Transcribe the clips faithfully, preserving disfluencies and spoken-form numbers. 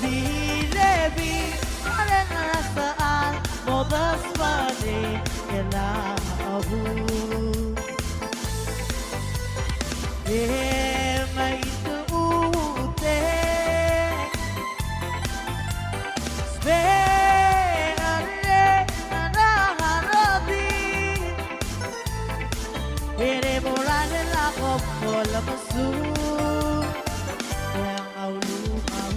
Bilebi, a rengasa a mo desbedii el a bu. E mei te ute. Sbe a reng a rengad er a di. E le bo er a lak bo lemesuub. E a ulumau.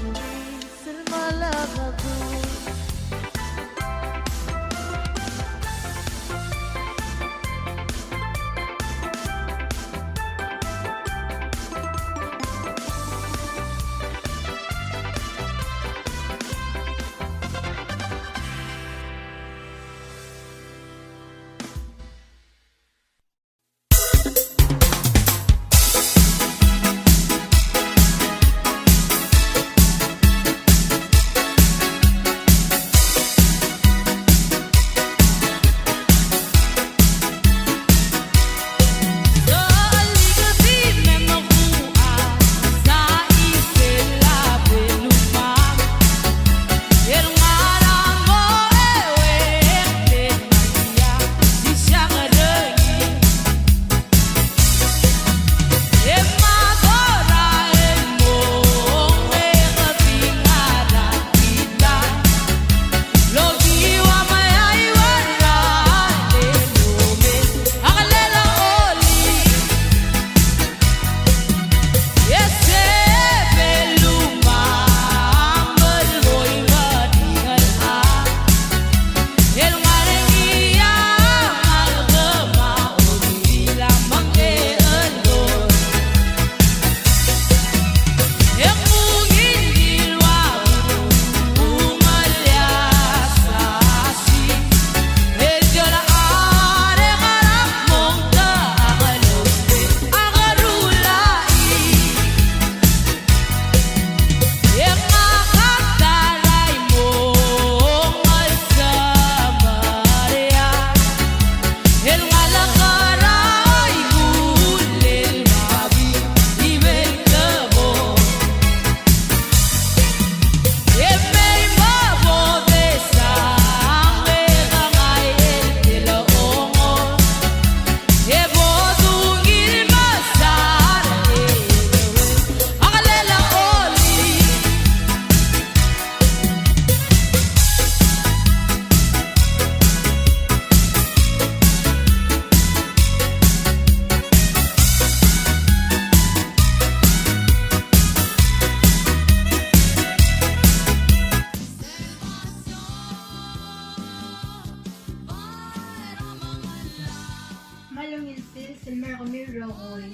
Me a ungil sils el mo er kemiu el rokui.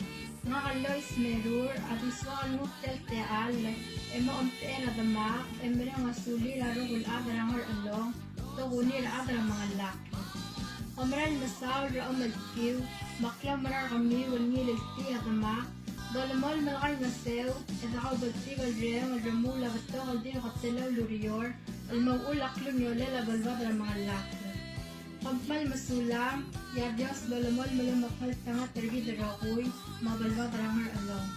Ngak a Lois Merur, a di soak el nguu tia el techall e mo omtechei er a demak e mereng a sulir a rokui el chad er a Ngerchelong, tokuni a rechad er a Mengelakl. Kom meral mesaul er a omeltkiu me a klaumerang er kemiu el ngileltii a demak, dolemolem el kaingeseu e dekaubeltik el reng el remuul a betok el dirk telau el ureor el mo uchul a klungiolel a beluad er a Mengelakl. Kom kmal mesulang, e a Dios a lolemolem el omekngeltengat er kid el rokui me a beluad er a Ngerchelong.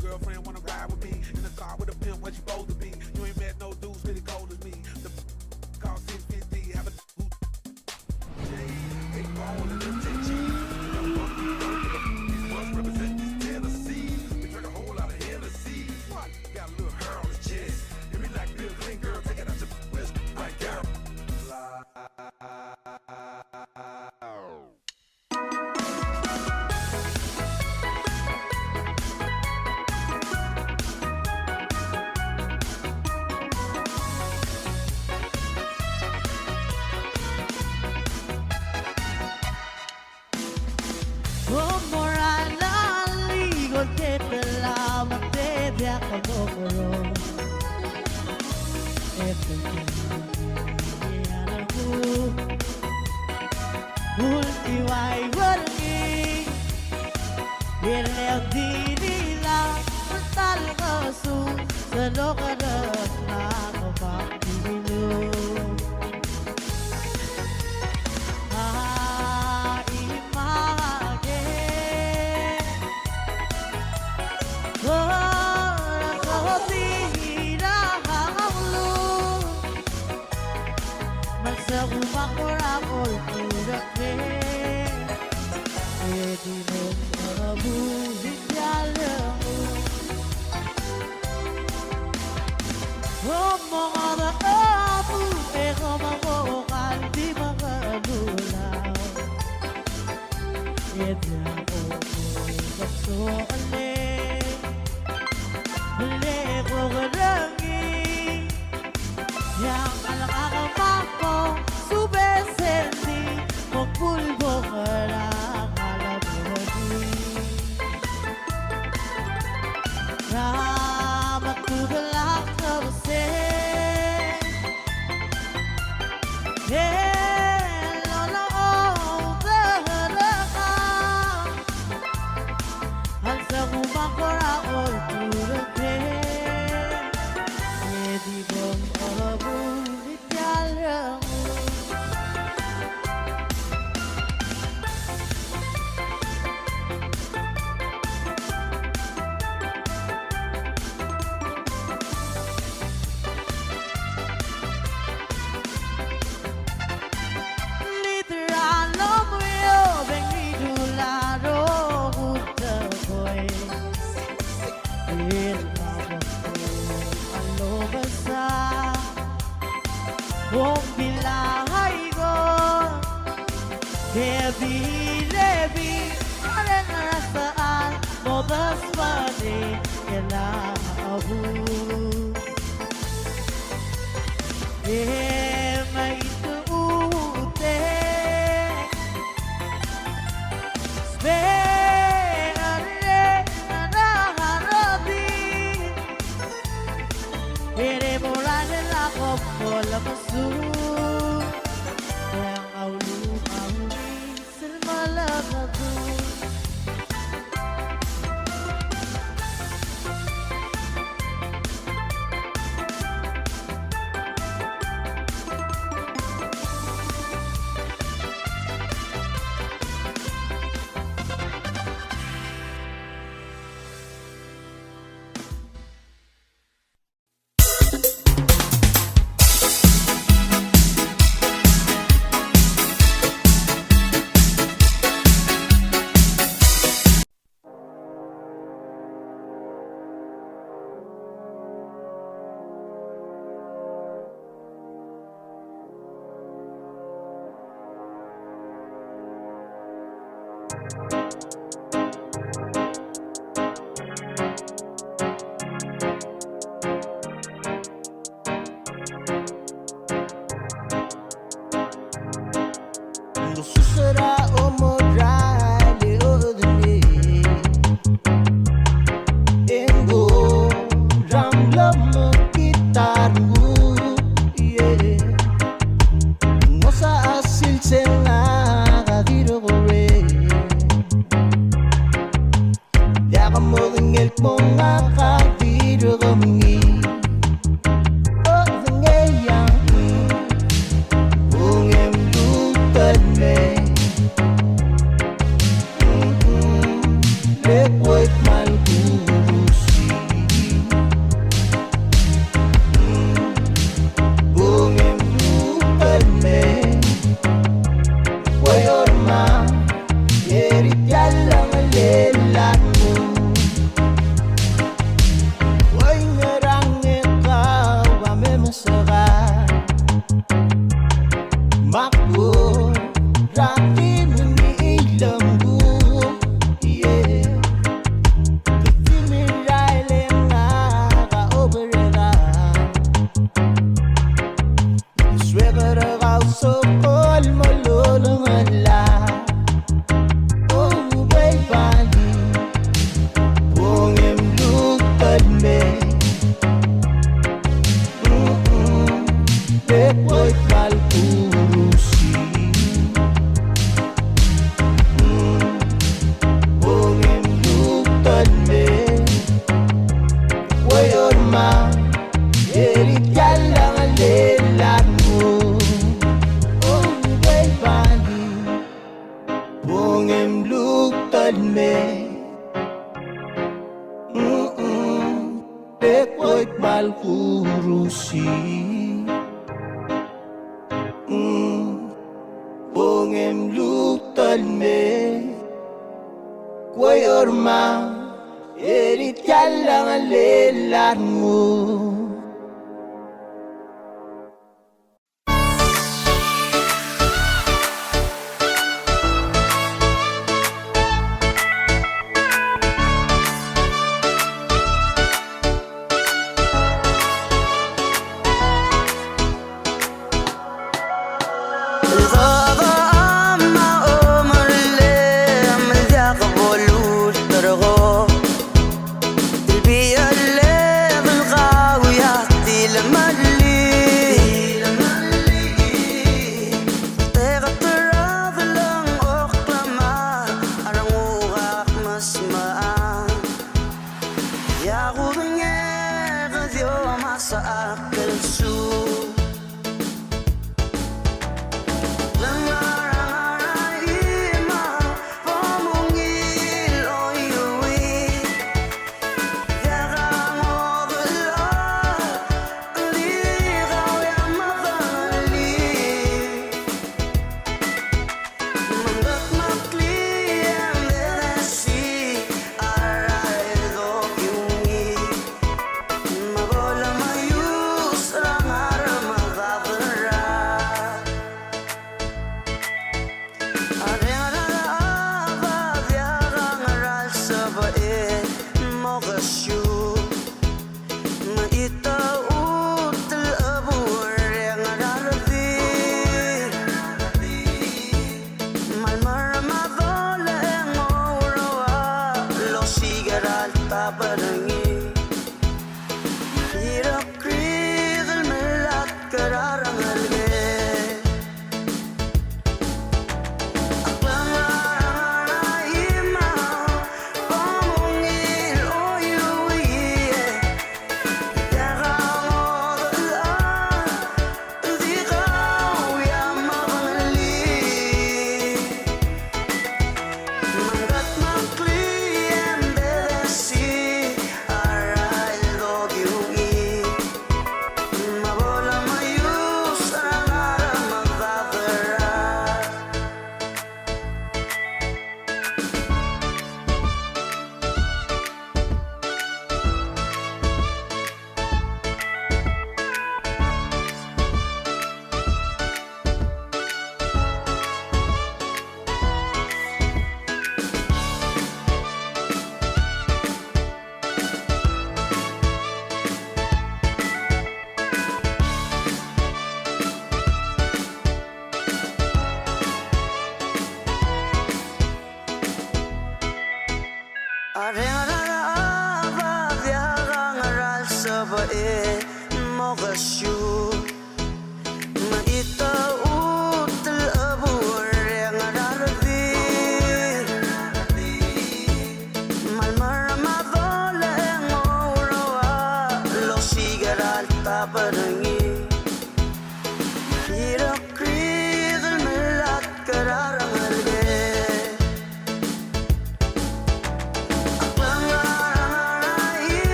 Girlfriend wanna ride with me in the car with a pimp, what you supposed to be? You ain't met no dudes really cold as me. The call six fifty, have a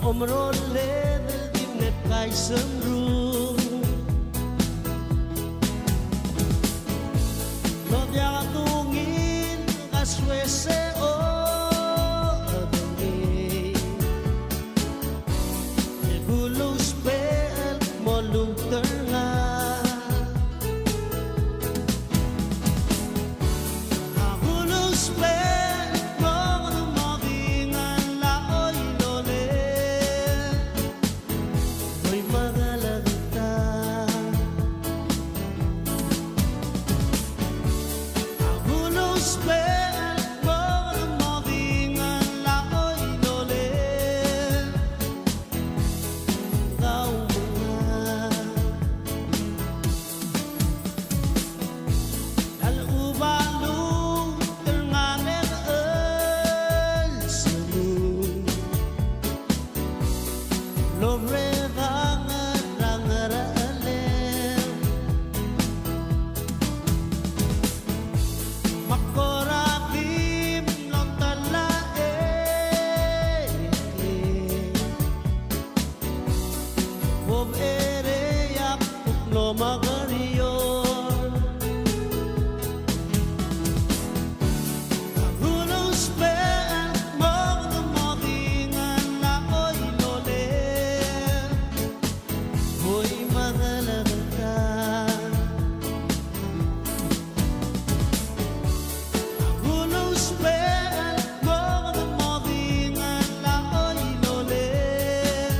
Omeroled el di mle kaisemrung. Lo diak dungil kasoes e odengei. E kulousbech el kmo lungter ngak. A kulousbech el kmo ng mo di ngar er a oilolem. Oi, Madalakta. A kulousbech el kmo ng mo di ngar er a oilolem. Kau me ngak. A lechub a lungter ngak e ng chelsengul. Lorrenges a ngerang er a chelem. Me a kora di mlo tela e Bob Erei a kuk mlo mekerior. A kulousbech el kmo ng mo di ngar er a oilolem. Oi, Madalakta. A kulousbech el kmo ng mo di ngar er a oilolem.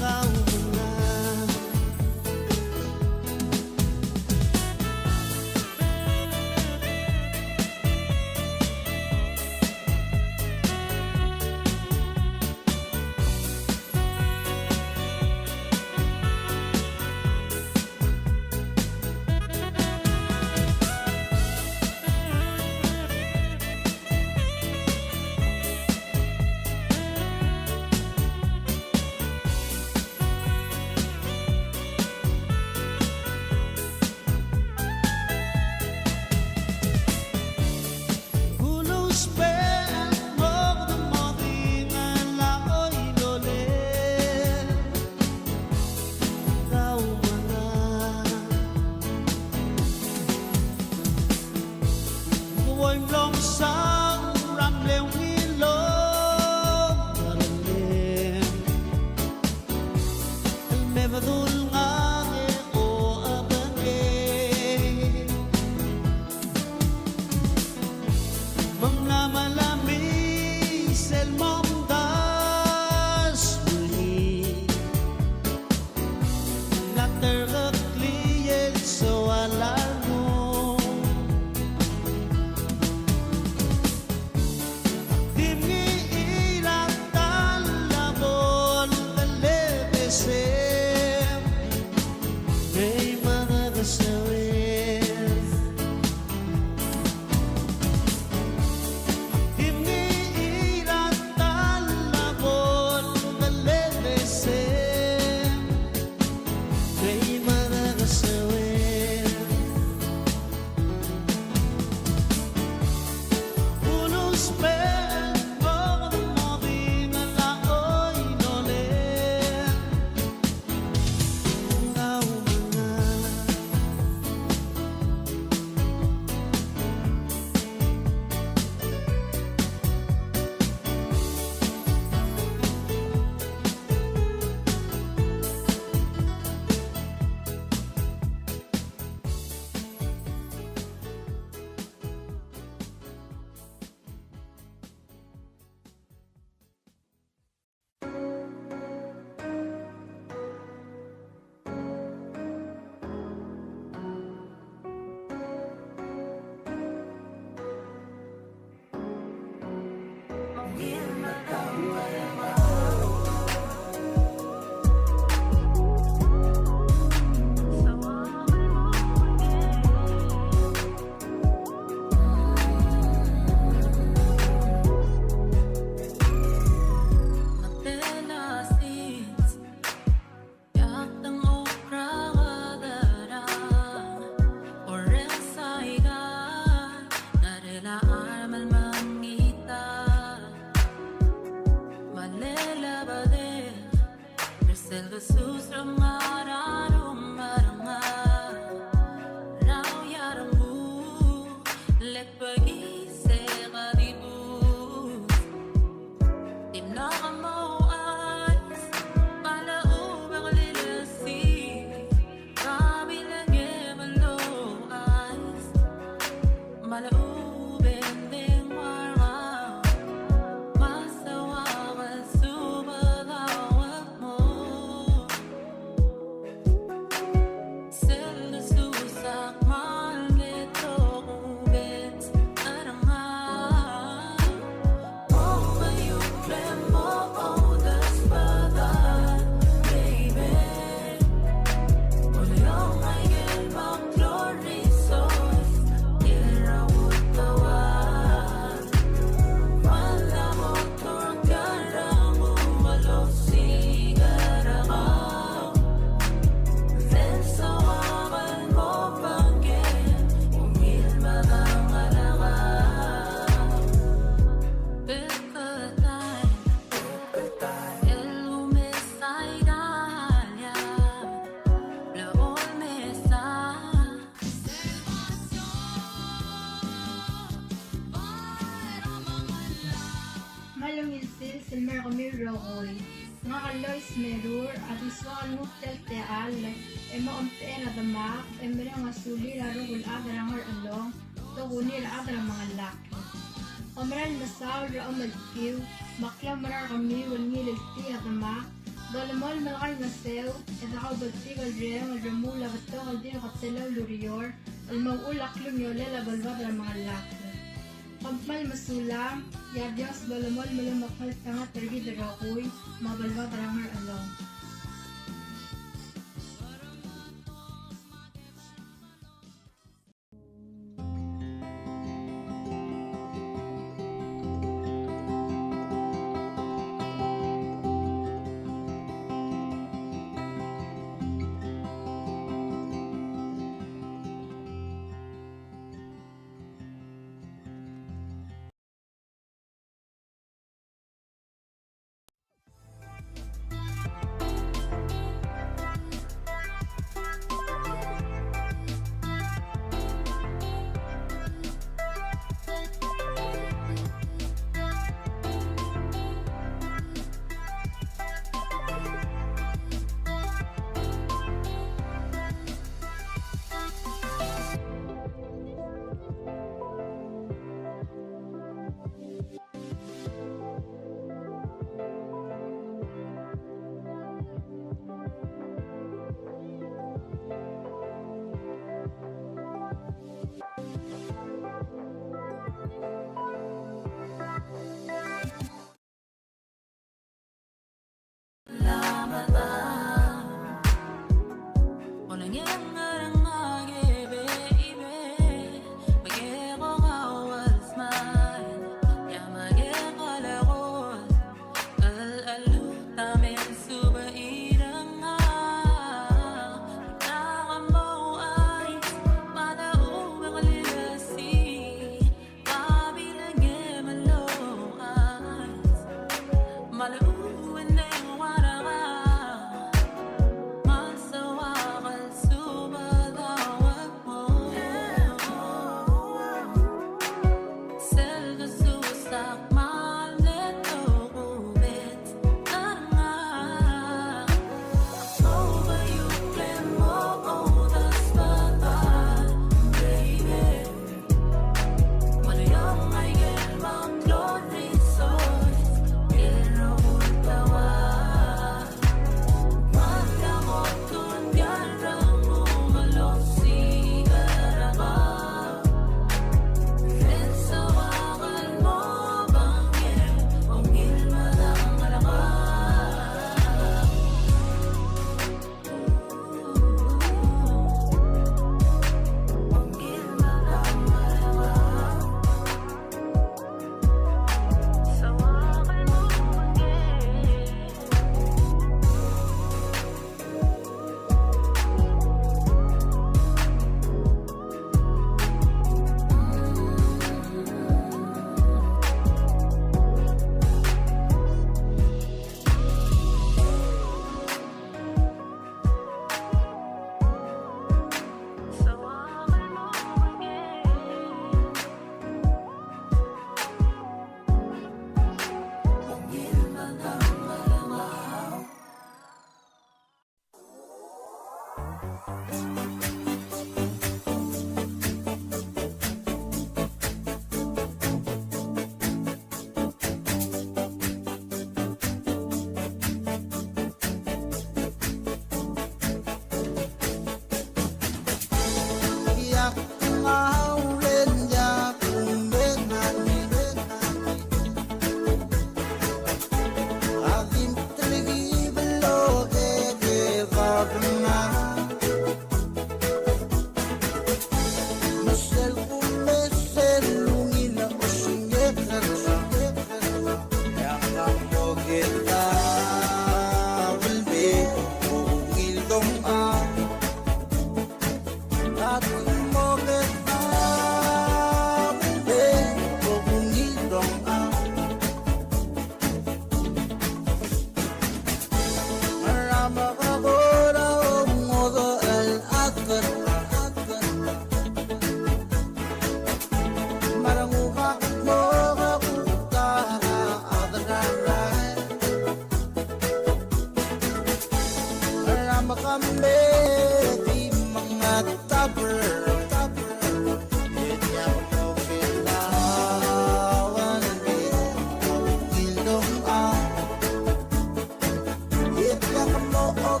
Kau me ngak. Me a ungil sils el mo er kemiu el rokui. Ngak a Lois Merur, a di soak el nguu tia el techall e mo omtechei er a demak e mereng a sulir a rokui el chad er a Ngerchelong, tokuni a rechad er a Mengellakl. Kom meral mesaul er a omeltkiu, me a klaumerang er kemiu el ngileltii a demak, dolemolem el kaingeseu, e de kaubetik el reng el remuul a betok el dirk telau el ureor, el mo uchul a klungiolel a belbad er a Mengellakl. Kom kmal mesulang, e a Dios a dolemolem el omekngeltengat er kid el rokui, me a belbad er a Ngerchelong.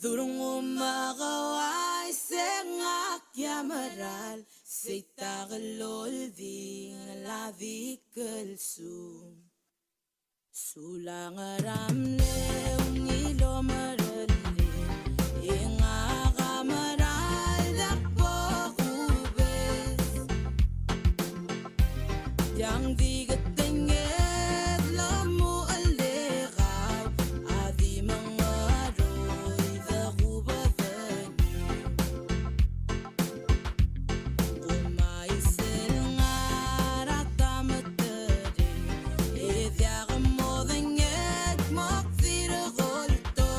Durung me a uaisei ngak a meral, sei ta el oldingel a di kelsum. Sulang er a mle ungil omerellel, e ngak a meral diak bo kubes. Tiang di ketenged el omuchel e kau a di mengeroid e kubedengir. Kumaisel ngar a tameterei, e diak modengei el kmo dirk olto.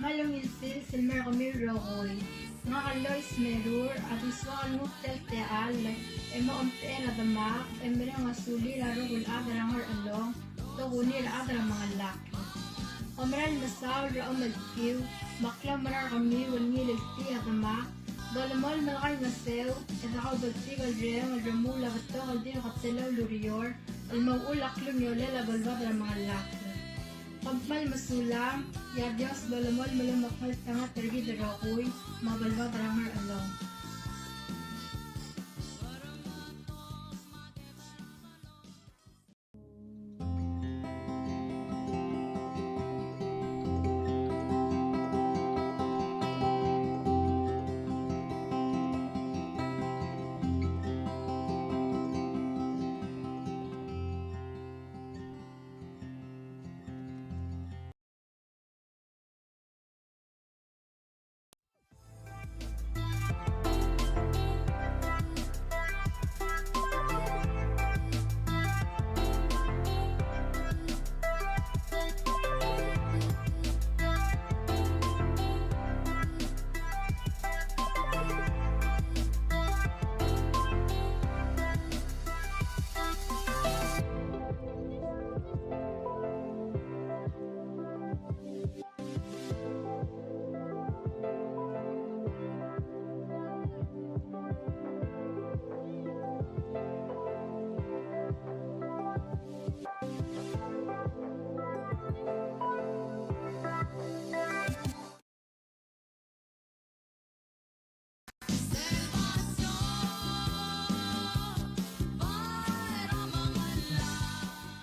Me a ungil sils el mo er kemiu el rokui. Ngak a Lois Merur, a di soak el nguu tia el techall e mo omtechei er a demak e mereng a sulir a rokui el chad er a Ngerchelong, tokuni el chad er a Mengelakl. Kom meral mesaul er a omeltkiu, me a klaumerang er kemiu el ngileltii a demak, dolemolem el kaingeseu, e de kaubltikerreng el remuul a betok el dirk kebtelou el ureor, el mo uchul a klungiolel a beluad er a Mengelakl. Kom kmal mesulang, e a Dios a dolemolem el omekngeltengat er kid el rokui, me a beluad er a Ngerchelong.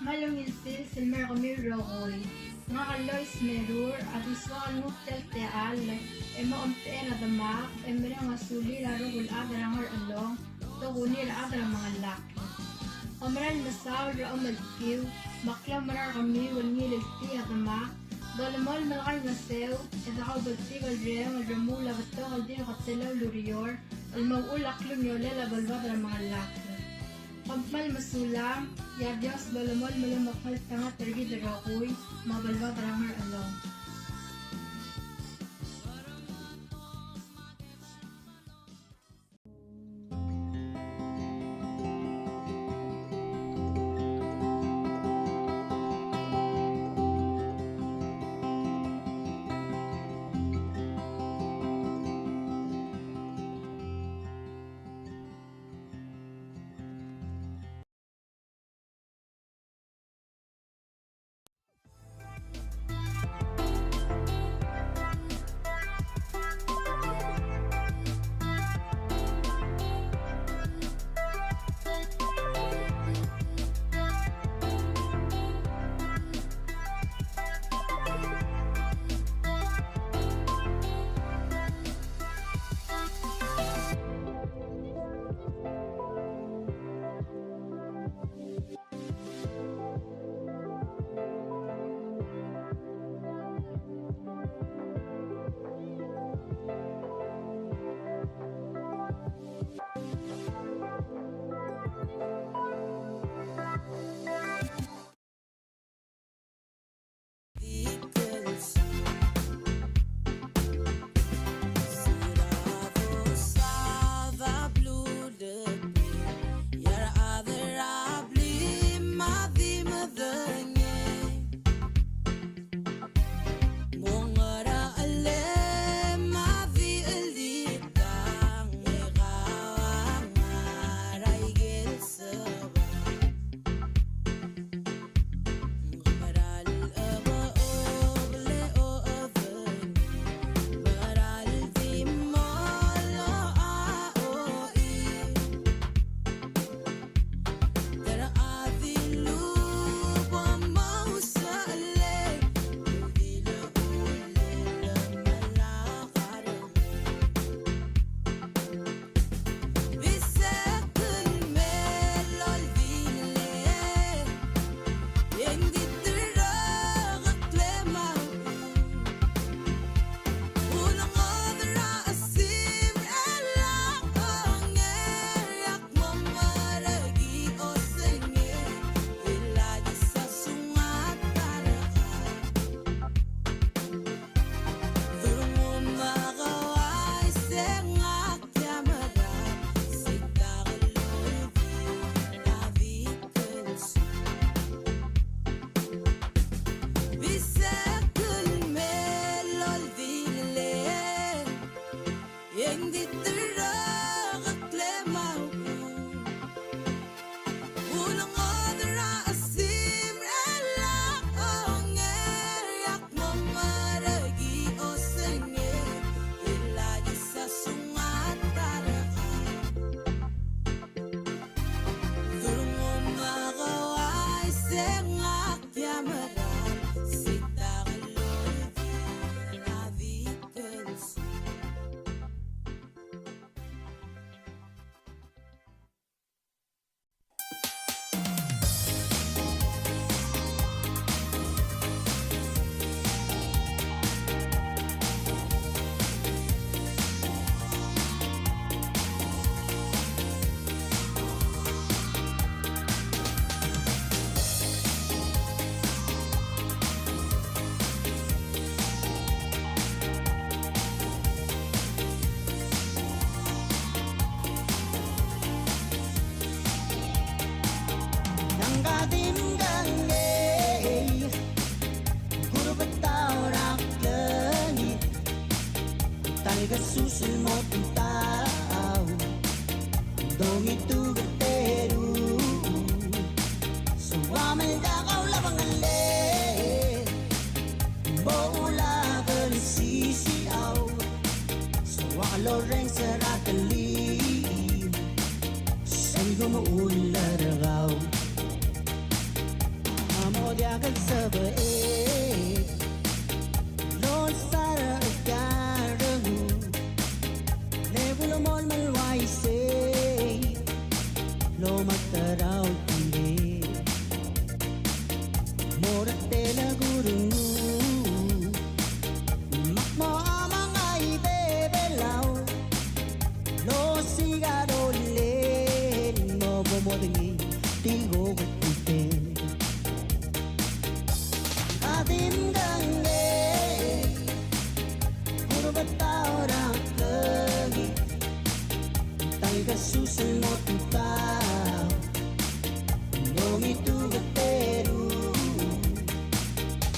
Me a ungil sils el mo er kemiu el rokui. Ngak a Lois Merur, a di soak el nguu tia el techall e mo omtechei er a demak e mereng a sulir a rokui el chad er a Ngerchelong, tokuni el chad er a Mengelakl. Kom meral mesaul er a omeltkiu, me a klaumerang er kemiu el ngileltii a demak, dolemolem el kaingeseu, e de kaubltikerreng el remuul a betok el dirk kebtelou el ureor, el mo uchul a klungiolel a beluad er a Mengelakl. Kom kmal mesulang, e a Dios a dolemolem el omekngeltengat er kid el rokui, me a beluad er a Ngerchelong. Kesus el mo tutau, dongitu keteru. Soam el diak a ulebengellel, bo ulak el sisiau. Soak el orrenges er a kelir, sel kumuchel er kau. A mo diak el sebechek el olsarech er a rengud, le bo lolemolem el uaisei el ometerau el tirke. Mo er a telekurengud, me ak mo omengai a Belau el osiik a rolel el mo bo modengei tirke el kuk ultel. A di mkengei, kurbetau er a klengit, ta el kesus el mo tutau, dongitu keteru.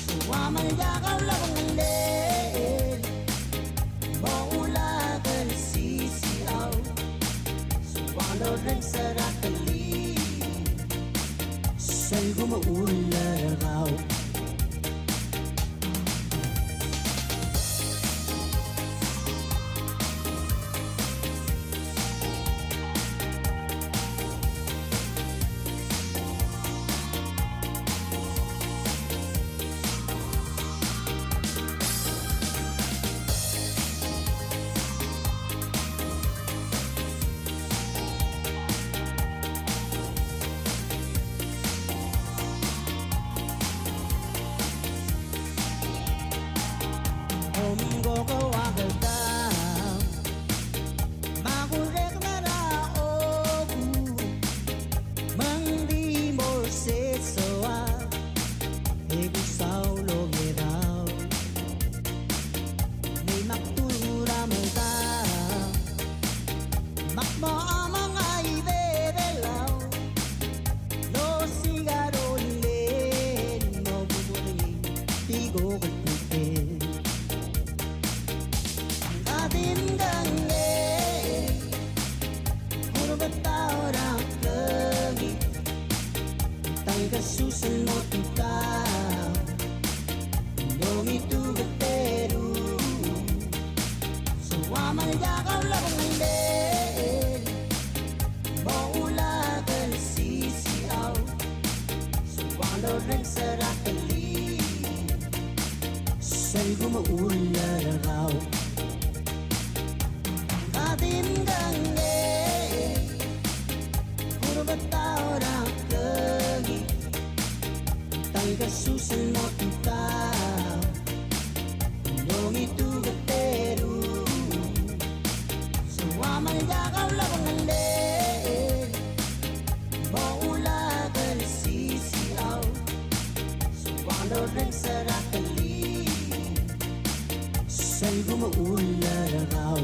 Soam el diak a ulebengellel, bo ulak el sisiau. Soak el orrenges er a kelir, sel kumuchel er kau. Omko ko ua keldam, me a kurek er a oku, me ng di mo er se el soad, e kusaul okedau. Mei me ak turur a medam, me ak mo omengai a Belau el osiik a rolel el mo bo modengei tirke el kuk ultel. A di mkengei, kurbetau er a klengit, ta el kesus el mo tutau, dongitu keteru. Soam el diak a ulebengellel, bo ulak el sisiau. Soak el orrenges er a kelir, sel kumuchel er kau. A di mkengei, kurbetau er a klengit, ta el kesus el mo tutau, dongitu keteru. Soam el diak a ulebengellel, bo ulak el sisiau. Soak el orrenges er a kelir, sel kumuchel er kau.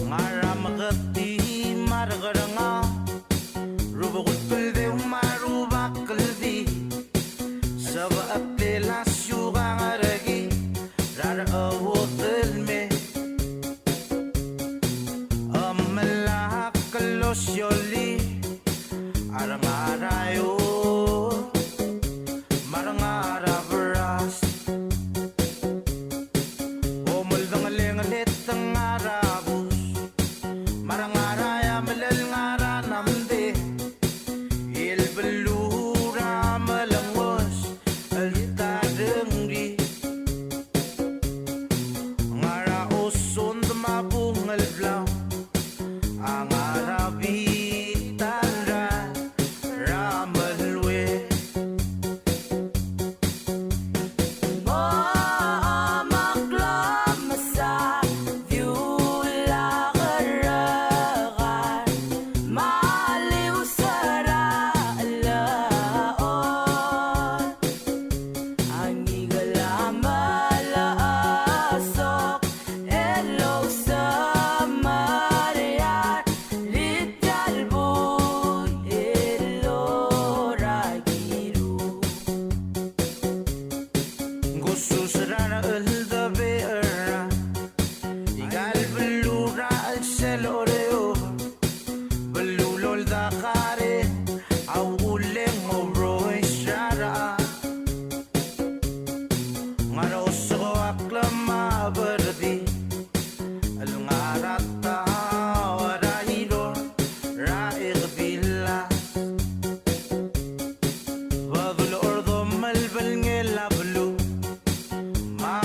Ngara meketii me a rekerengau, rubekul el kldeu me a rubak el di, sebechel a siukang er kid er a rechebot el mei. Emelak el osioli a rengar a eou me a rengar a beras. Omeldengelengel e te ngar a bus me a rengar a eamelel ngar a namde. El beluu er a melengos el ta rengrir. Ngar a osond me a bung el blau a ngar a bita el rai er a melue. Ng kusus er a recheldebechel er a ikal beluu er a chelsel Oreor, beluu el oldakar e a uchul e ng obrois er a rechad. Ngar a osekoakl me a berdii el ngar a taob er a Iror er a Ekebilas. Bedul Ordomel el belngel a beluu me a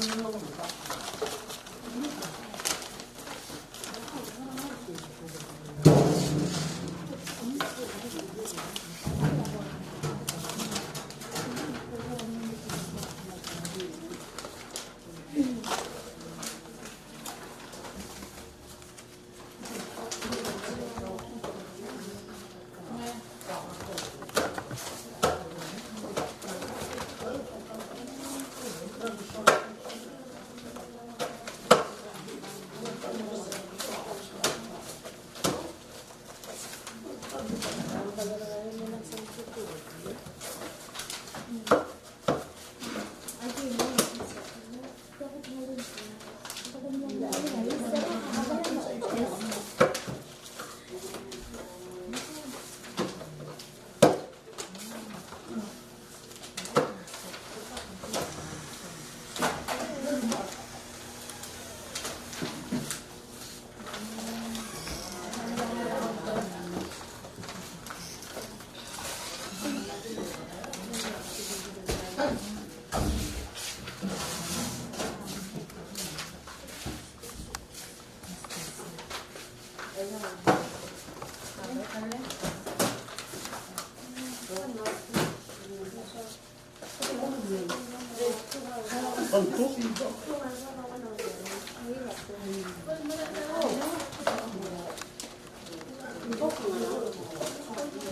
T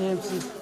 M C.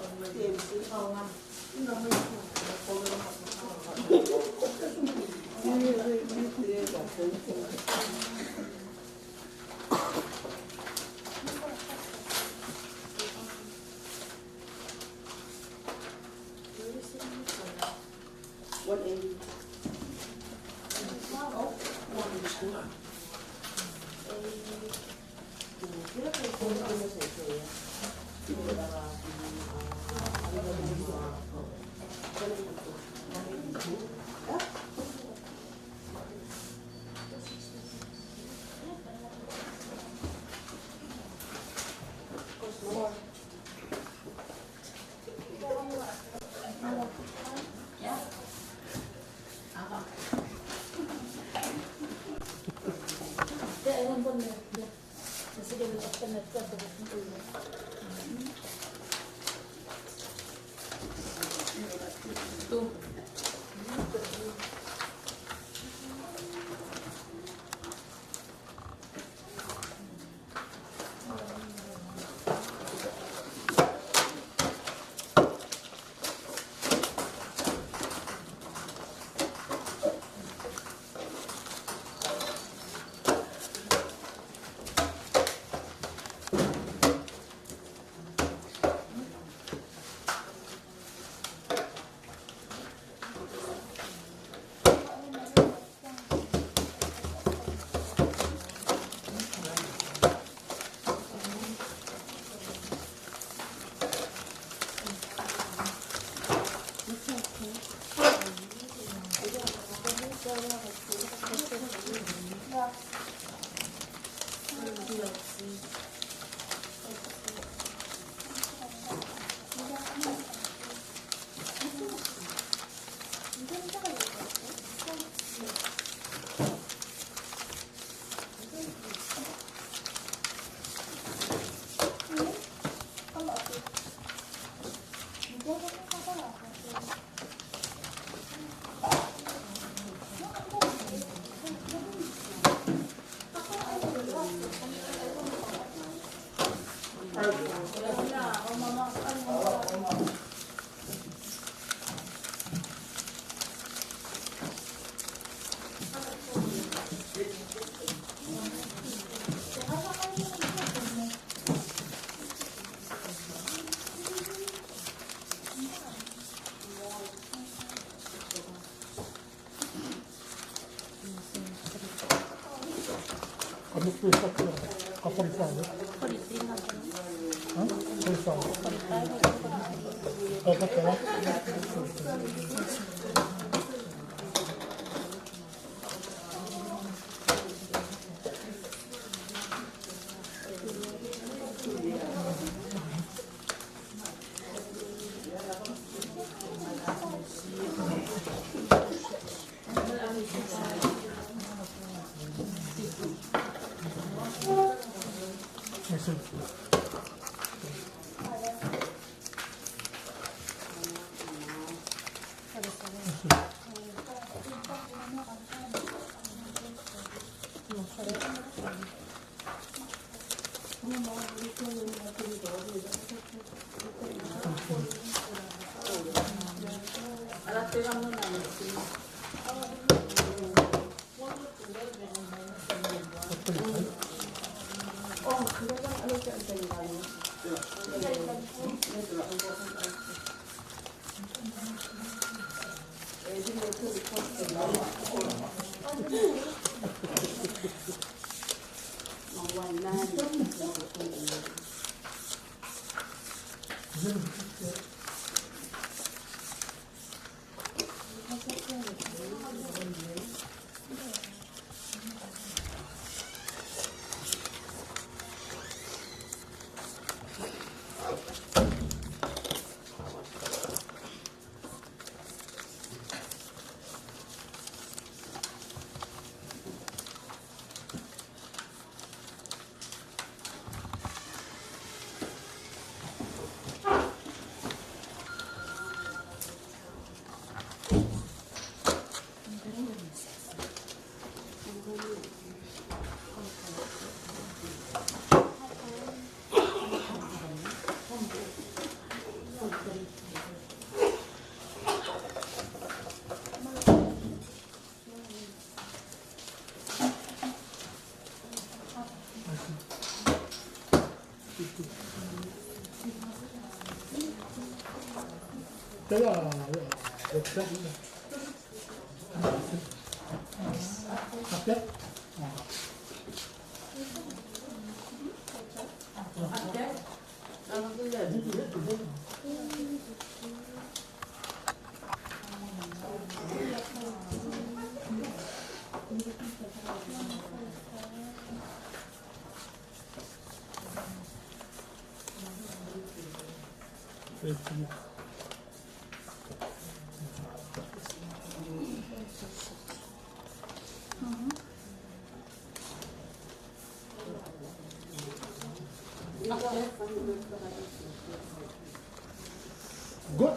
Good.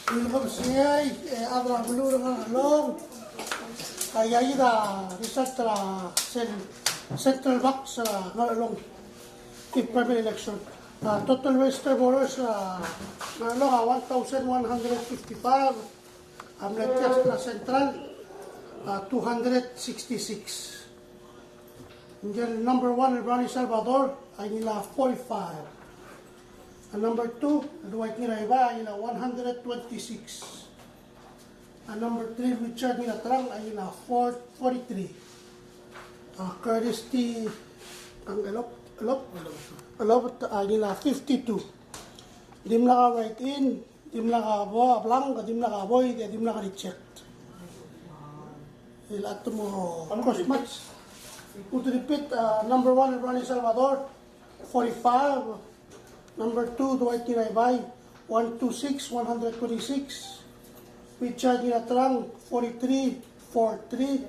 Ng kebesengei, e, a rechad er a beluu er a Ngarchelong a iaid a result er a cen-, central box er a Ngarchelong fifth primary election. A total registered voters er a Ngarchelong a one thousand one hundred fifty-five, a mle cast er a central a two hundred sixty-six. Ngike el number one el Brownie Salvador a ngilai a forty-five. A number two el Dwight Ngiraibai a ngilai a one hundred twenty-six. A number three Richard Ngilaterang a ngilai a four, forty-three. A Curtis T. Ang Elop, Elop, Elop a ngilai a fifty-two. Dimlak a write-in, dimlak a bo-, blank, dimlak a void, e dimlak a reject. Ilecha te mo cross match. Would repeat, uh, number one, Ronnie Salvador, forty-five. Number two, Dwight Ngiraibai, one two six, one hundred twenty-six. Richard Ngilaterang, forty-three, four three.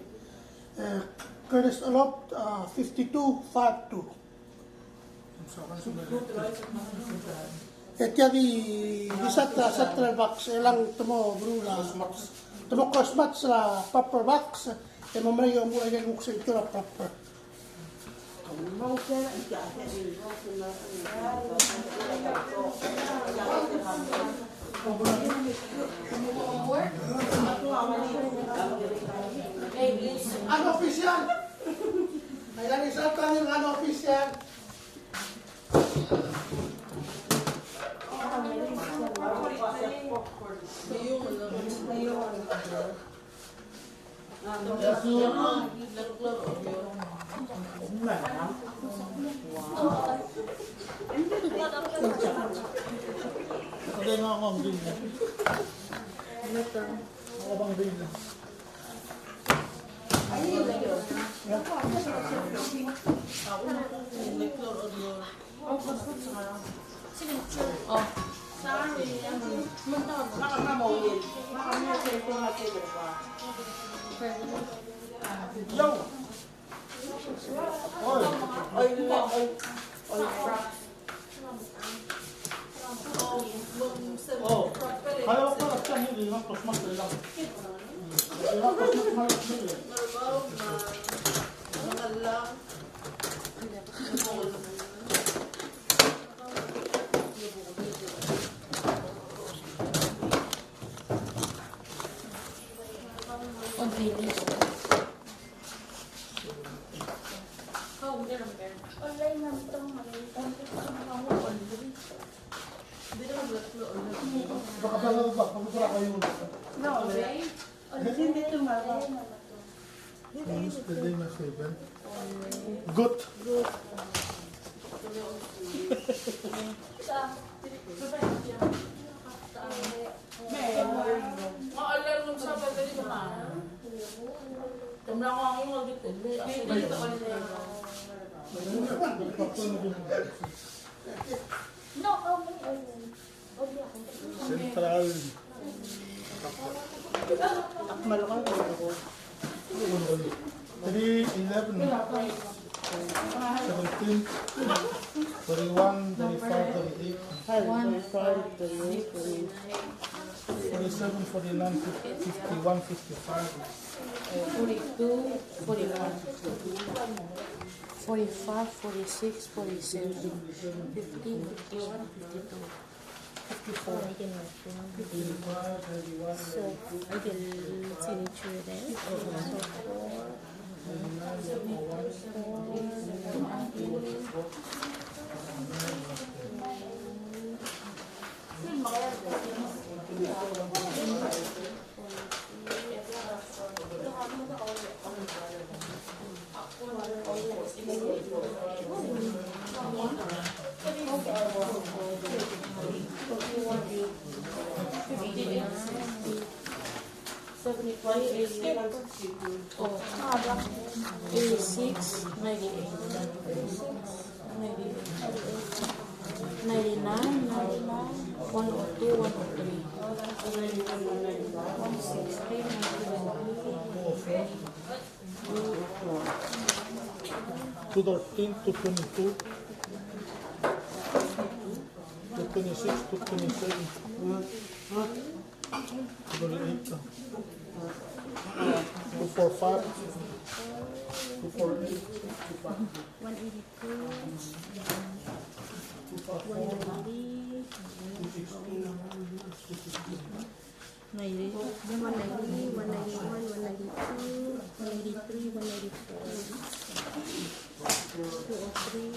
Uh, Curtis Elop, uh, fifty-two, five two. E tia di, di sat, sat er a box, e ng te mo meruul a, te mo cross match er a proper box, e mo merek e omuchel a ikel kuk sengkio er a proper. Unofficial. Aika di sat a unofficial. Good. Central. Three, eleven, seventeen, thirty-one, thirty-five, thirty-eight, forty-seven, forty-nine, fifty-one, fifty-five, forty-two, forty-one, forty-five, forty-six, forty-seven, fifty, fifty-one, fifty-two. Fifty-four. So, I can signature there. So, four, four, eighty-six, ninety-eight, ninety-nine, ninety-nine, one oh two, one oh three, one sixteen, two thirteen, two twenty-two, two twenty-six, two twenty-seven, two thirty-eight, two forty-five, two forty-eight, one eighty-two, one ninety, ninety, one ninety, one ninety-one, one ninety-two, one eighty-three, one ninety-four, two oh three,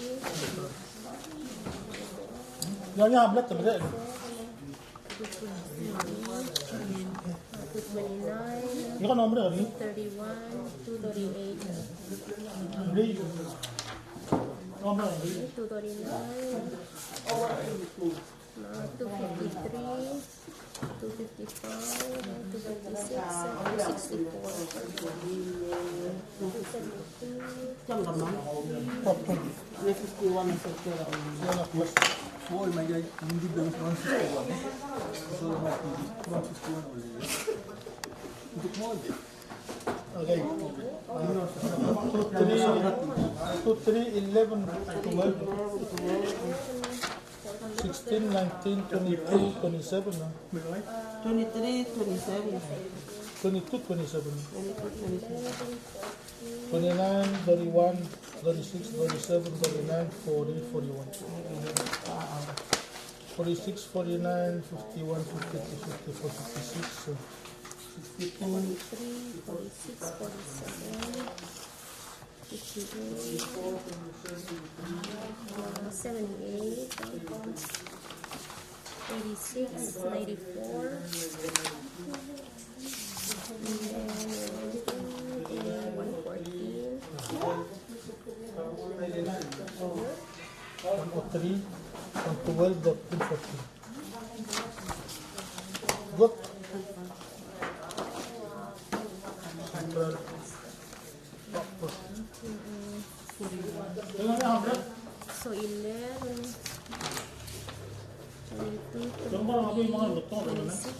Ya, ya, habla, habla. Two twenty-nine, two thirty-one, two thirty-eight, two thirty-nine, uh, two fifty-three, two fifty-five, two fifty-six, two sixty-four, two seventy-two. Okay. Two, three, two, three, eleven, twelve, sixteen, nineteen, twenty-two, twenty-seven, no? Twenty-three, twenty-seven. Twenty-two, twenty-seven. Twenty-two, twenty-seven. Twenty-nine, thirty-one, thirty-six, thirty-seven, thirty-nine, forty, forty-one. Forty-six, forty-nine, fifty-one, fifty-two, fifty-four, fifty-six, so. Forty-three, forty-six, forty-seven, fifty-eight, uh, seventy-eight, eighty-six, ninety-four, and then, uh, one fourteen. One oh three, one twelve, thirteen, fourteen. So eleven, twenty-two, twenty-six,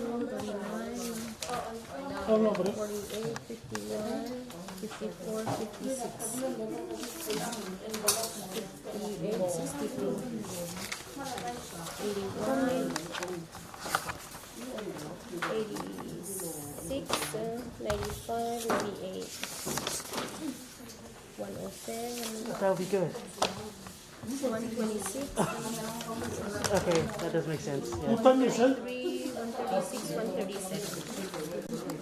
forty-two, thirty-nine, forty-eight, fifty-one, fifty-four, fifty-six, fifty-eight, sixty-two, eighty-one, eighty-six, uh, ninety-five, ninety-eight, one oh seven. That'll be good. One twenty-six. Okay, that does make sense. Yeah. One thirty-three, one thirty-six, one thirty-seven.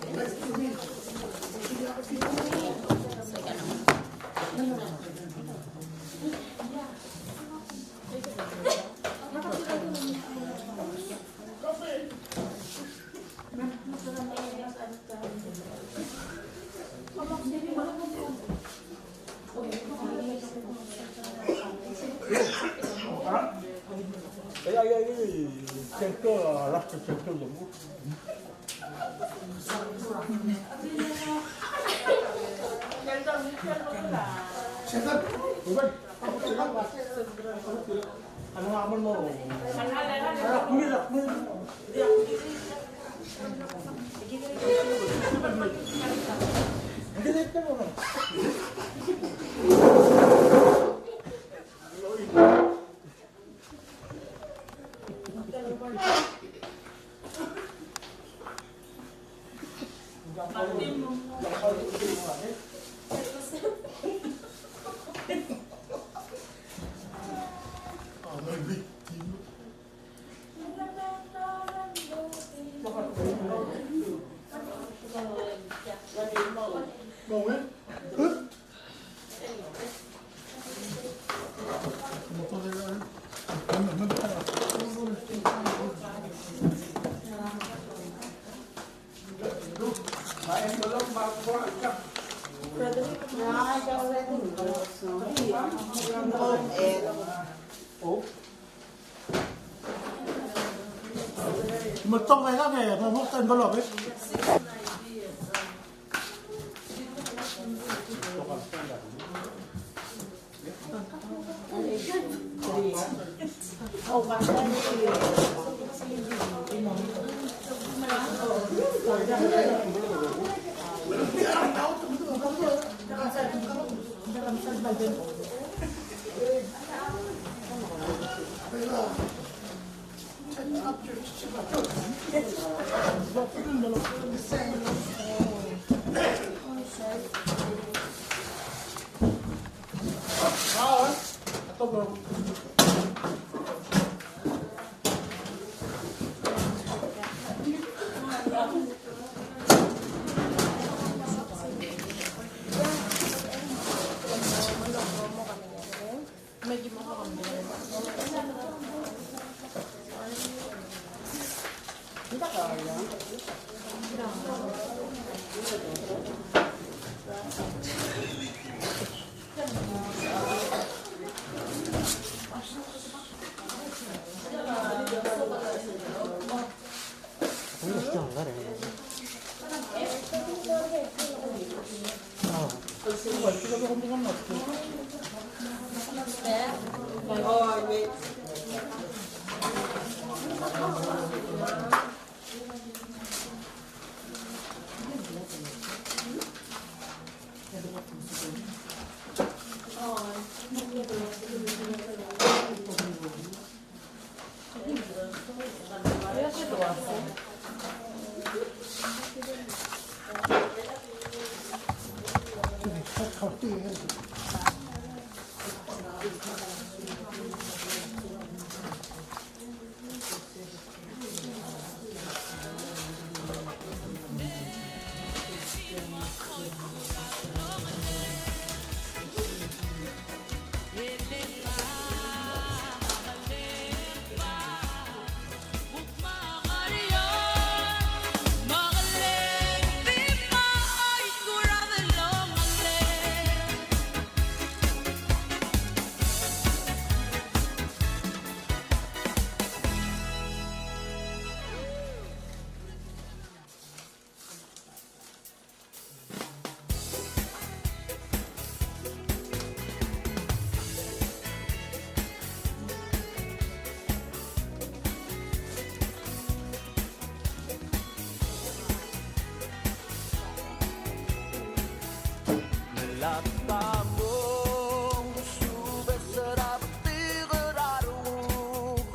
Lata mong subes er a betik er a renguk,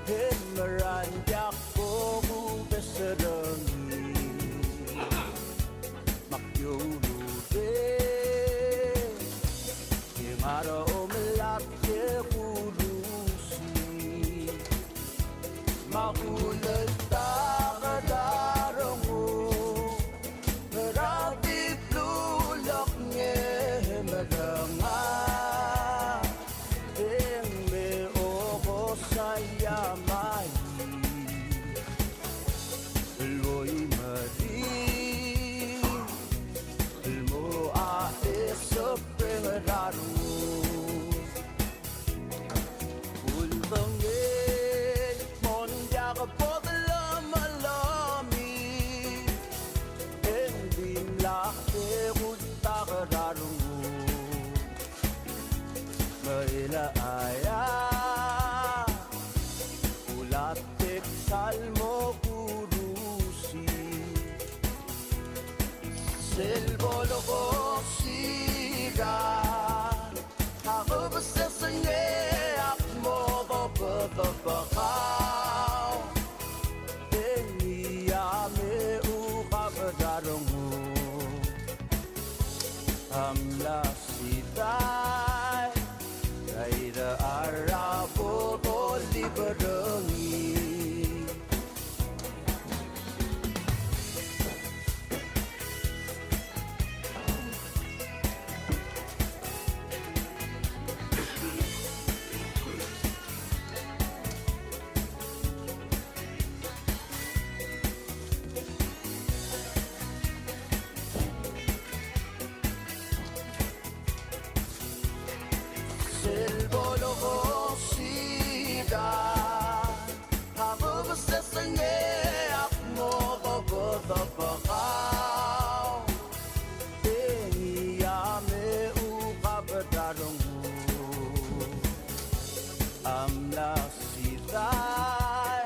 e mera el diak kobes er ngii. Me ak di oureng e ngar er a omelatk e kurusii. Me a kuleltak er a renguk er a di blulekngel e medengai, e ng me okos a iamai el bo imeriid el mo a esepreng er a renguk. Uldengei el mo ng diak bo delemellemiu, e ng dimlak e kultak er a renguk. Me chelecha e a kulletek sel mo kurusii. Sel bo lekosiik a kebesengei ak mo dobedebekau, e ngii a me ukab er a renguk. A mla sidai er a irechar a bo dolibel er ngii. Sel bo lekosiik a kebesengei ak mo dobedebekau, e ngii a me ukab er a renguk. A mla sidai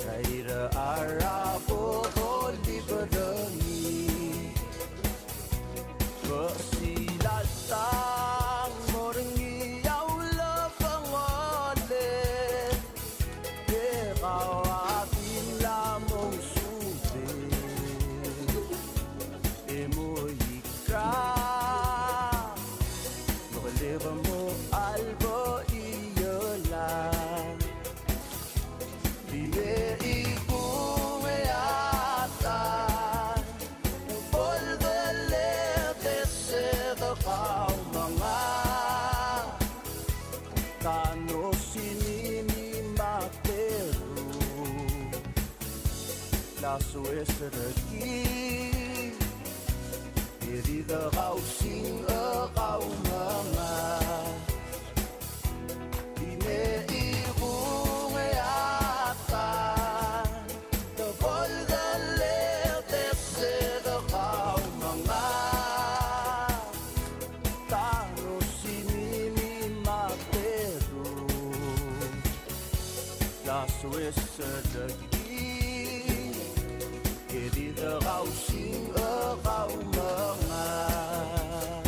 er a irechar a bo dolibel er ngii. Ke silaltang mo er ngii a ulebengolem, e kau a dimla mo subed e mo ikrang, mo keleb mo albeielang. Di me ikung e a ta bo el deled e se de kau me ngak. Ka no simimi me a teru el soes er kid, e di de kau sing e kau me ngak. Di me ikung e a ta bo el deled e se de kau me ngak. Ka no simimi me a teru el soes er kid, e di de kau sing e kau me ngak.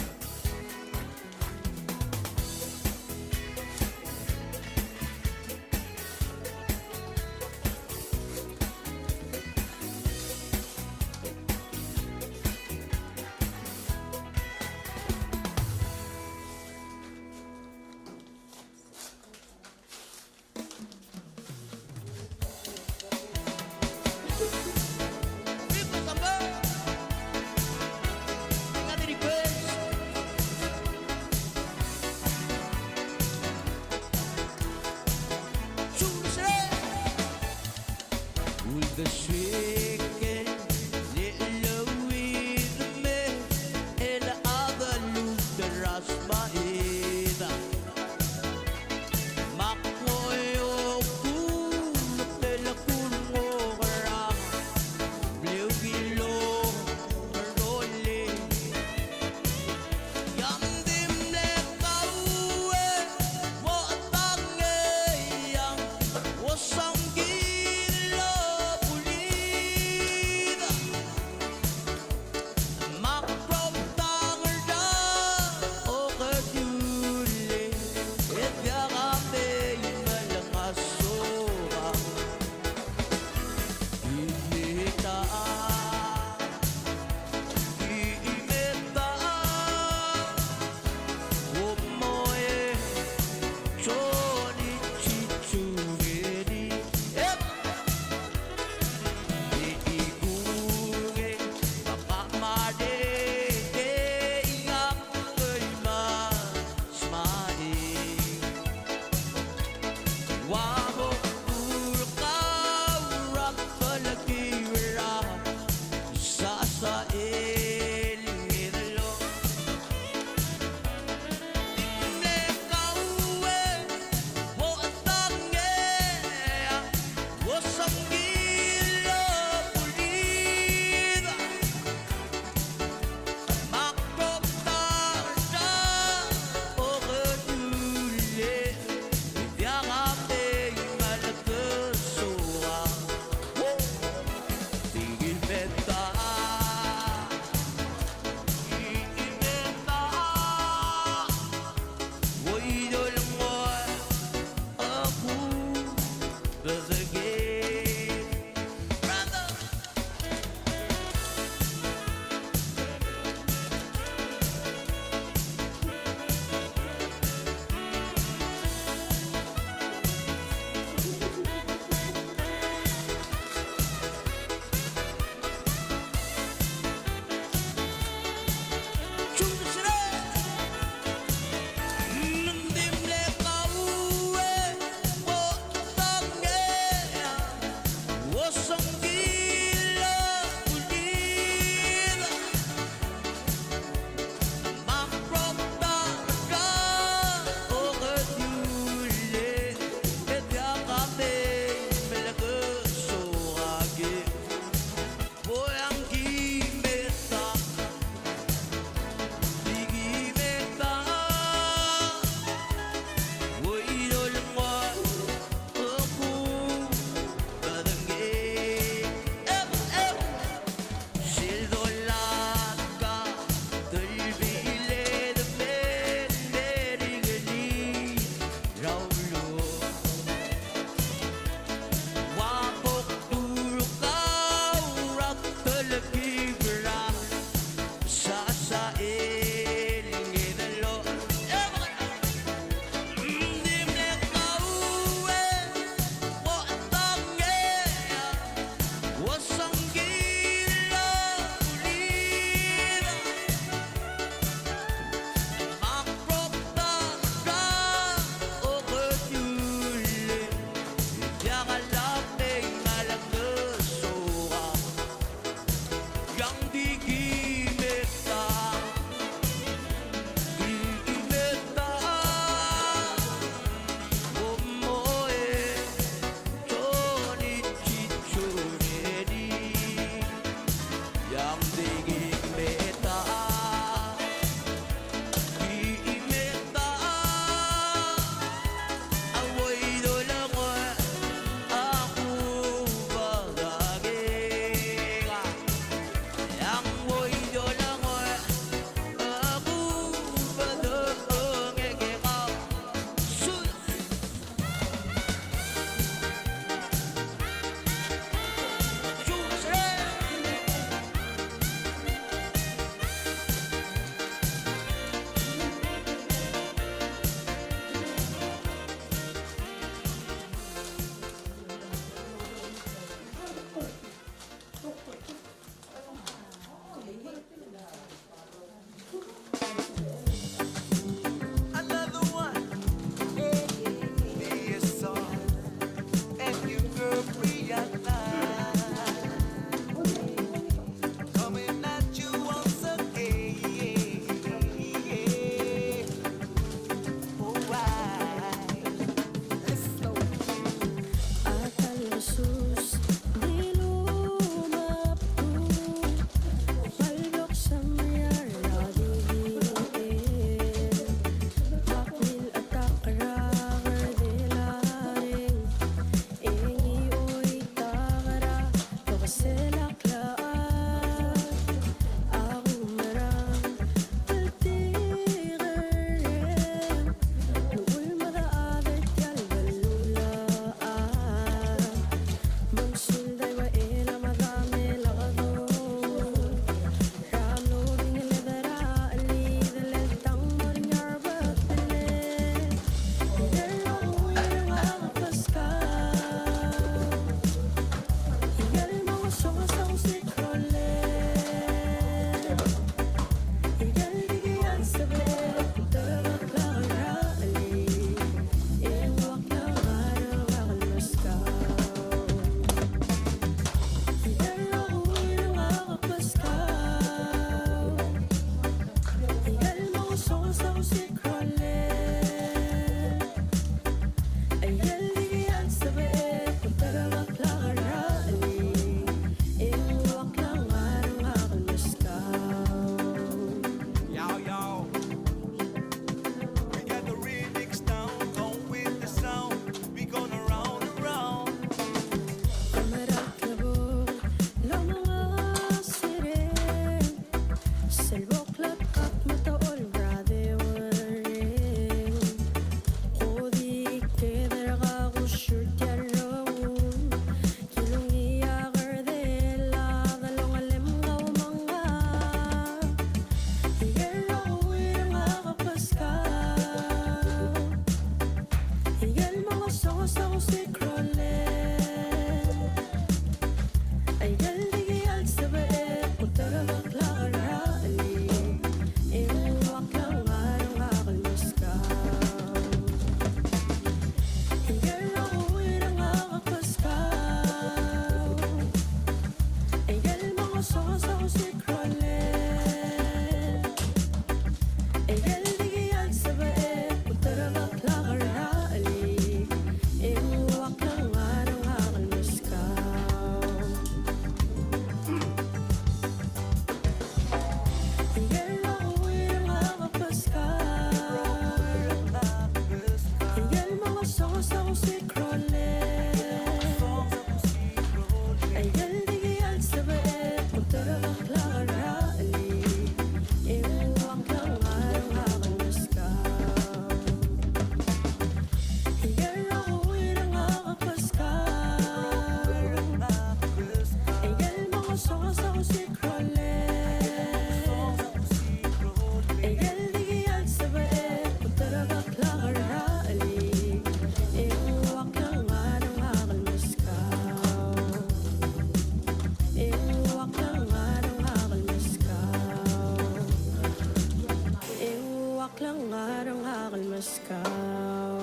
Lengar er ngak el meskau.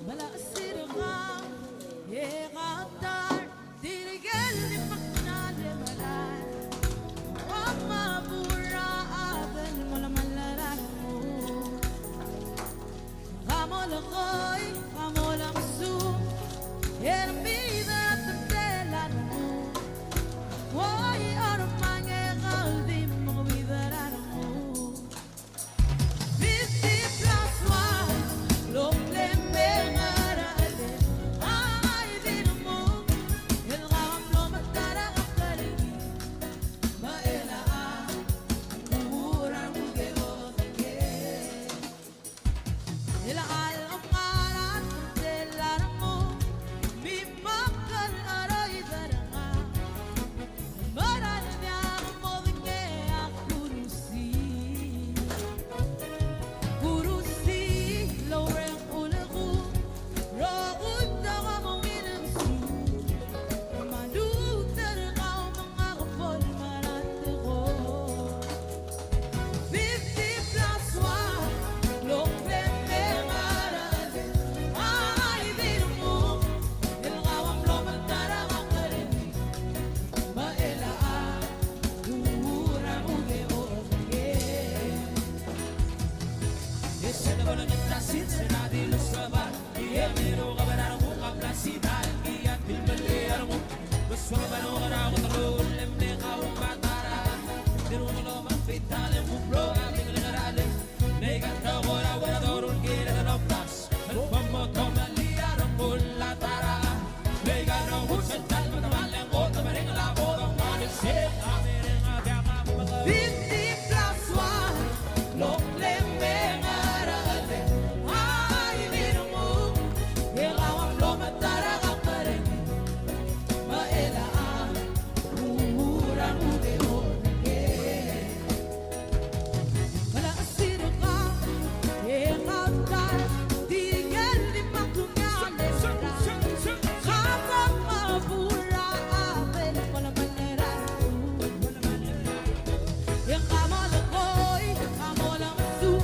Mla sirka e katar tirkel di meknal e melai. Om a bura a bel mla mla mo. Ka molekoi, ka molengeseu, e ng bidar a temtela el mo. Woi, ormang e kau di mo bidar a mo. Fifty plus one, lo klem e ngar er a, ai di mo, el kau a mlo metarek a kerengel, me chelecha a bura mo ke oker. Chelecha el omngar a temtela el mo, mi mekal a cheroid er ngak. Mera el diak modengei a kurusii. Kurusii el oureng el kulekuu, rokui el tekoi a mo ngilengsu. Me a lmuut er kau me ngak a bo el mera el tekoi. Fifty plus one, lo klem e ngar er a, ai di mo, el kau a mlo metarek a kerengel, me chelecha a bura mo ke oker. E sel bo lengetang sils er a di lusebar. Fifty plus one, lo klem e ngar er a, ai di mo, e kau a mlo metarek a kerengel, me chelecha a bura mo ke oker. Mla sirka e katar tirkel di meknal e melai. Ka mo bura a bel mla mla mo. E ka molekoi, ka molengeseu,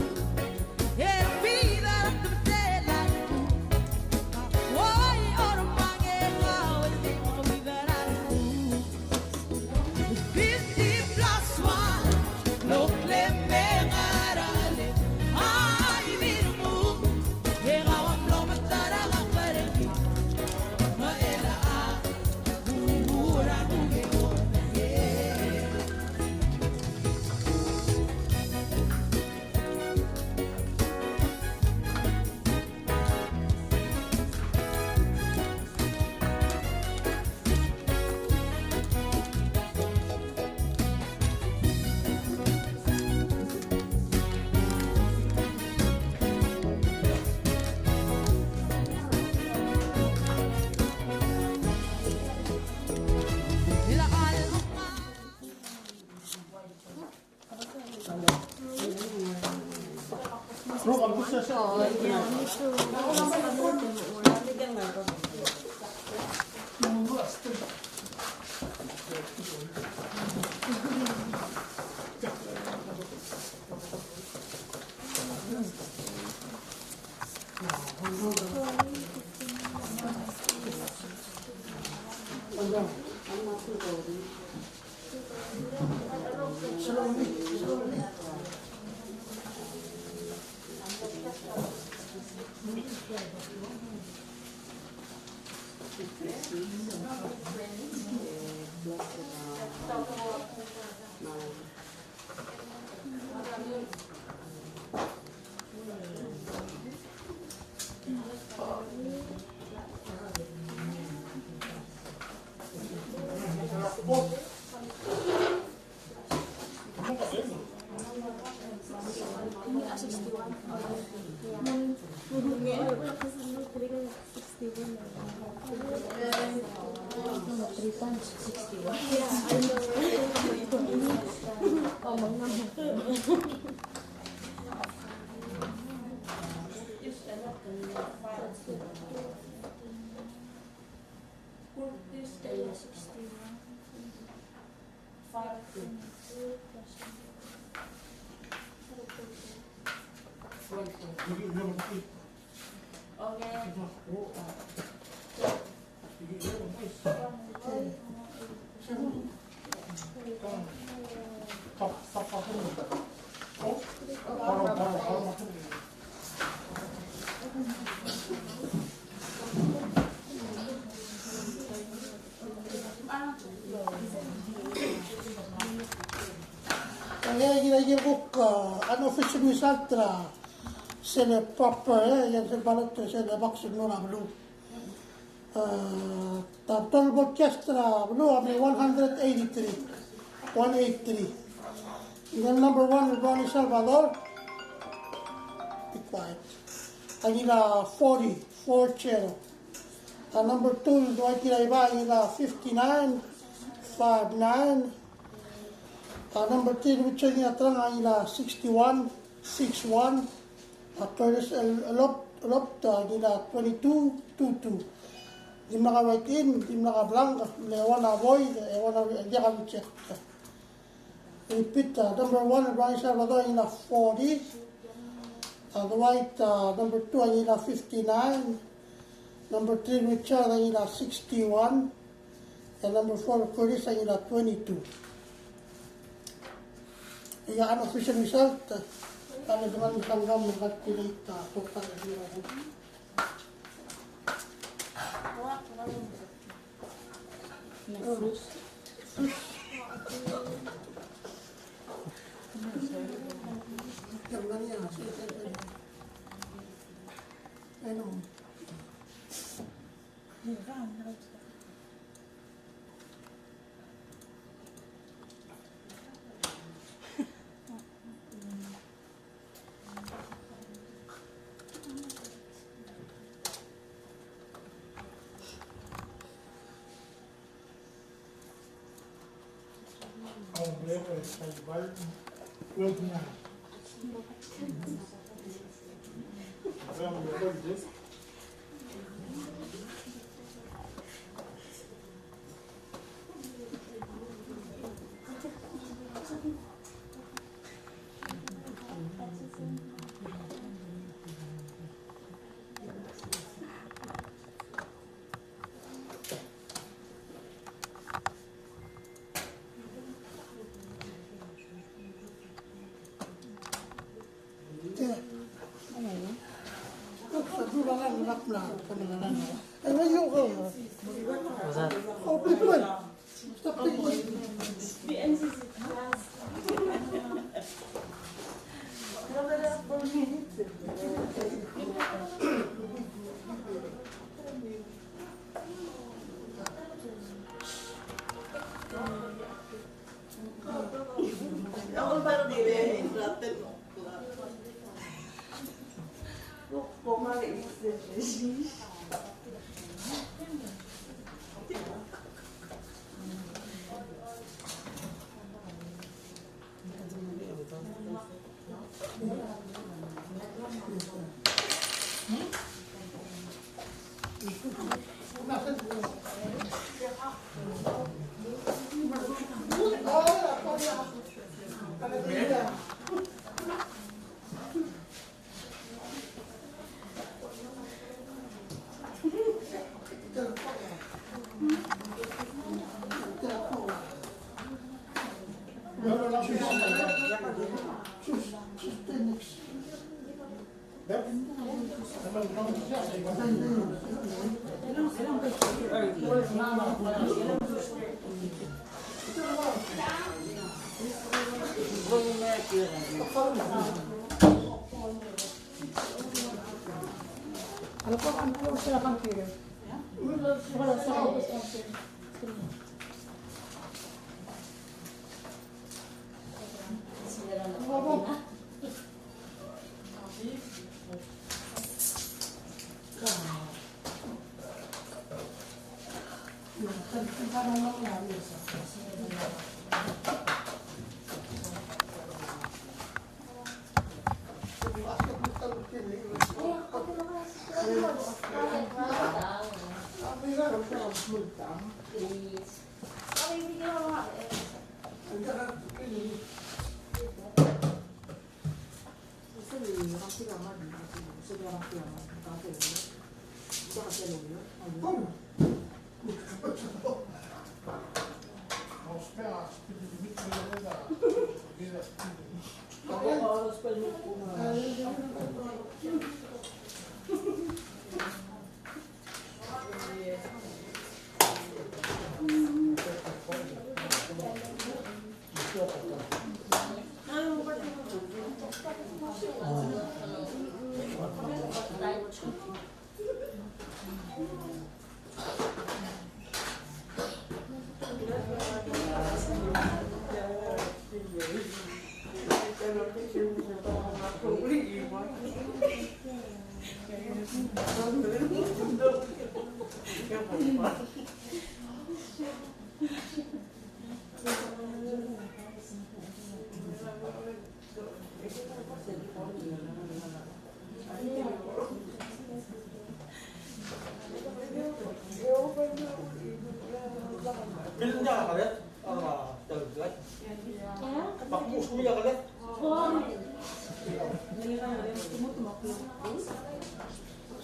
e ng bidar a temtela el mo. Woi, ormang e kau di mo bidar a mo. Fifty plus one, lo klem e ngar er a, ai di mo, e kau a mlo metarek a kerengel, me chelecha a bura mo ke oker. This is sixty-one. Five twenty-two plus Aika, aika el kuk, a, unofficial result er a sel proper, e, aika sel ballot, sel box el mlo er a beluu. A, ta total vote cast er a beluu a mle one hundred eighty-three, one eight three. Ngii el number one, Ronnie Salvador. Be quiet. A ngilai a forty, four zero. A number two, Dwight Ngiraibai, a ngilai a fifty-nine, five nine. A number three, Richard Ngiatrang, a ngilai a sixty-one, six one. A Curtis El-, Elop-, Elopta, a ngilai a twenty-two, two two. Dimlak a write-in, dimlak a blank, mle one a void, e one a re-, diak a reject. Repeat, a number one, Ronnie Salvador, a ngilai a forty. A Dwight, a number two, a ngilai a fifty-nine. Number three, Richard, a ngilai a sixty-one. E number four, Curtis, a ngilai a twenty-two. Aika a unofficial result, a le dengan sangkam calculate, a total.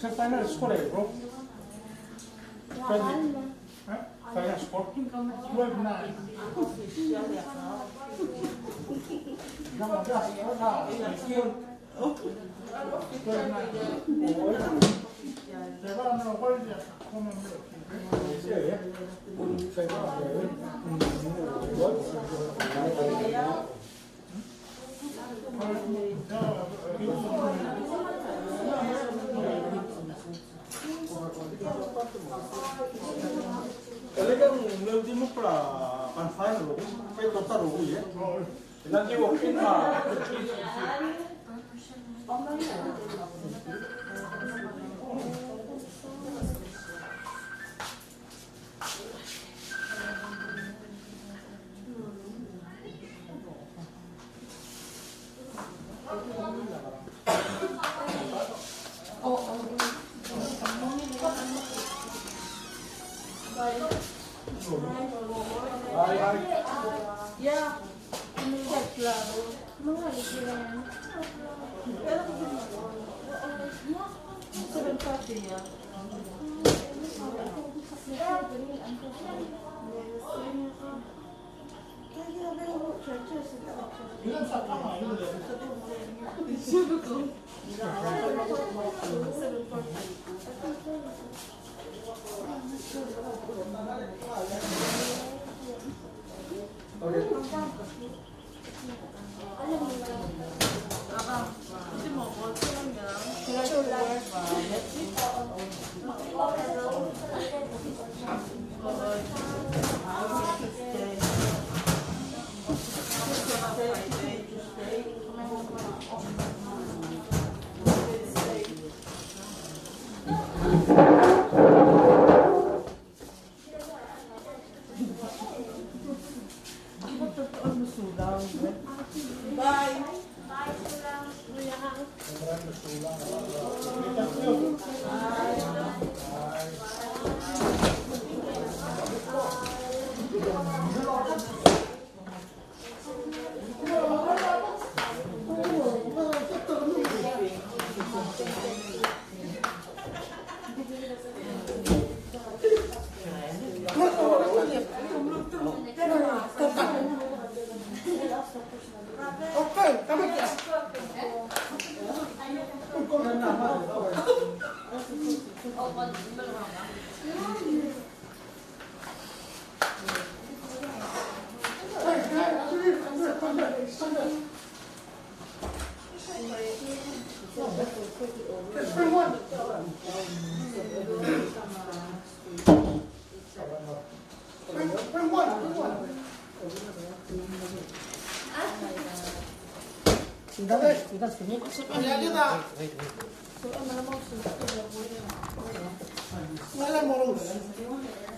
Sel final score, bro. Final score? Twelve nine. Ele ke ng mle ultimuk er a confine el rokui, e total el rokui, e. Ele ng di working, a.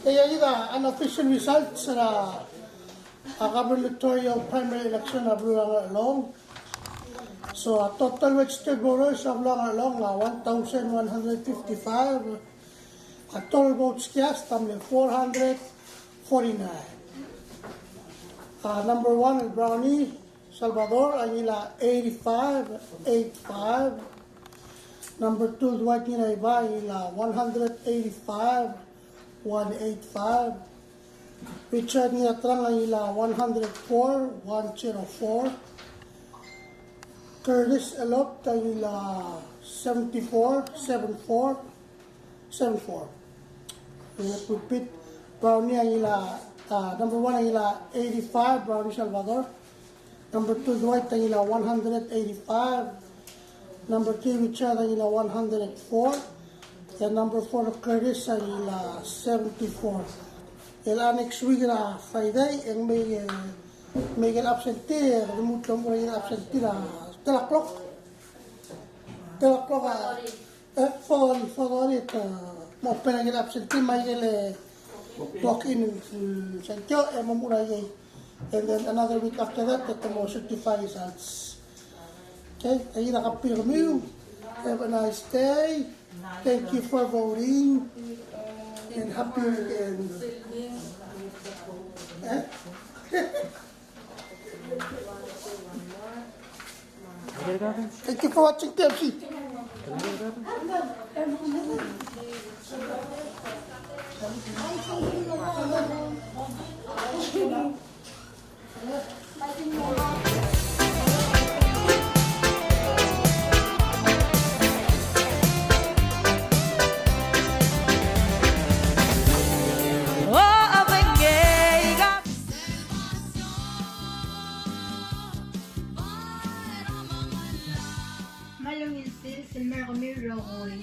Tia kid a unofficial results er a, a gubernatorial primary election er a beluu er a Ngarchelong. So a total registered voters er a beluu er a Ngarchelong a one thousand one hundred fifty-five. A total votes cast a mle four hundred forty-nine. A number one el Brownie Salvador a ngilai a eighty-five, eight five. Number two Dwight Ngiraibai a ngilai a one hundred eighty-five, one eight five. Richard Ngiatrang a ngilai a one hundred four, one zero four. Curtis Elop a ngilai a seventy-four, seven four, seven four. Repeat, Brownie a ngilai a, uh, number one a ngilai a eighty-five, Brownie Salvador. Number two Dwight a ngilai a one hundred eighty-five. Number three Richard a ngilai a one hundred four. And number four Curtis a ngilai a seventy-four. El a next week er a Friday, e ng mei, eh, mei el absentee, e kede mo er a absentee er a ten o'clock. Ten o'clock a, eh, four thirty, four thirty, e te mo open a ikel absentee, me a ikel, eh, walk in, mm, sengkio, e mo er a ikel. And then another week after that, e te mo certify results. Okay, e a kapi er kemiu. Have a nice day. Thank you for voting. And happy weekend. Eh? Thank you for watching T M C. Me a ungil sils el mei er kemiu el rokui.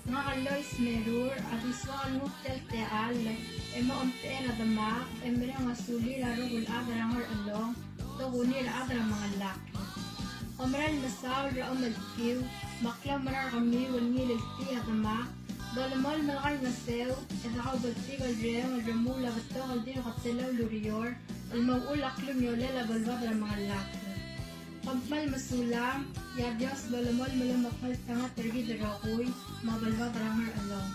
Ngak a Lois Merur, a di soak el nguu tia el techall e mo omtechei er a demak e mereng a sulir a rokui el chad er a Ngerchelong, tokuni a rechad er a Mengelakl. Kom meral mesaul er a omeltkiu me a klaumerang er kemiu el ngileltii a demak, dolemolem el kaingeseu e dekaubeltik el reng el remuul a betok el dirk kebesengei el ureor el mo uchul a klungiolel a beluad er a Mengelakl. Kom kmal mesulang, e a Dios a lolemolem el omekngeltengat er kid el rokui me a beluad er a Ngerchelong.